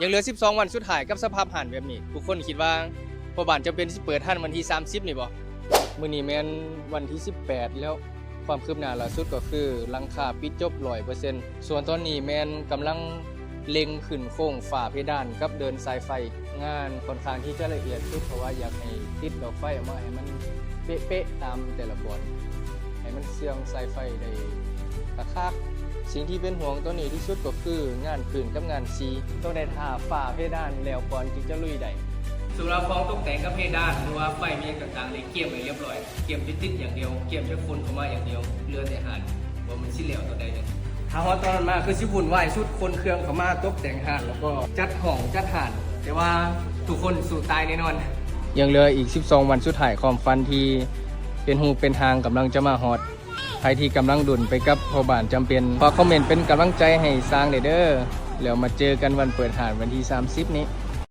ຍັງເຫຼືອສິບສອງວັນສຸດທ້າຍກັບສະພາບຮ້ານແບບນີ້ ທຸກຄົນຄິດວ່າພໍ່ບ້ານຈຳເປັນຊິເປີດທັນວັນທີສາມສິບນີ້ບໍ່? ມື້ນີ້ແມ່ນວັນທີສິບແປດແລ້ວ ຄວາມຄືບໜ້າລ່າສຸດກໍຄືຫຼັງຄາປິດຈົບຮ້ອຍເປີເຊັນ ສ່ວນຕອນນີ້ແມ່ນກຳລັງເລັ່ງຂຶ້ນໂຄງຝາເພດານກັບເດີນສາຍໄຟ. ງານຂ້ອນຂ້າງທີ່ຈະລະອຽດສຸດ ເພາະວ່າຢາກໃຫ້ຕິດດອກໄຟອອກມາໃຫ້ມັນເປະໆຕາມແຕ່ລະບ່ອນ ໃຫ້ມັນເຊື່ອງສາຍໄຟໄດ້ຄັກໆ. ສິ່ງທີ່ເປັນຫ່ວງຕອນນີ້ທີ່ສຸດກໍຄືງານພື້ນກັບງານສີ ຕ້ອງໄດ້ຖ້າຝາເພດານແລ້ວກ່ອນຈຶ່ງຈະລຸຍໄດ້. ສ່ວນລາວຂອງຕົກແຕ່ງກັບເພດານ ຫຼືວ່າໄຟມີຫຍັງຕ່າງໆ ໄດ້ກຽມໄວ້ລຽບຮ້ອຍ ກຽມຕິດໆຢ່າງດຽວ ກຽມຈະຄົນເຂົ້າມາຢ່າງດຽວ ເຫຼືອແຕ່ຮ້ານ ບໍ່ແມ່ນຊິແລ້ວຕອນໃດເດີ. ຖ້າຮອດຕອນນັ້ນມາຄືຊິວຸ່ນວາຍສຸດ ຄົນເຄື່ອງເຂົ້າມາຕົກແຕ່ງຮ້ານ ແລ້ວກໍຈັດຫ້ອງຈັດຮ້ານ ແຕ່ວ່າທຸກຄົນສູ້ຕາຍແນ່ນອນ. ຍັງເຫຼືອອີກສິບສອງວັນສຸດທ້າຍ ຄວາມຝັນທີ່ເປັນຮູບເປັນຮ່າງກຳລັງຈະມາຮອດ. ໃຜທີ່ກຳລັງດຸນໄປກັບພໍ່ບ້ານຈຳເປັນ ຝາກຄອມເມັນເປັນກຳລັງໃຈໃຫ້ຊ່າງແດ່ເດີ ແລ້ວມາເຈີກັນວັນເປີດຮ້ານວັນທີສາມສິບນີ້.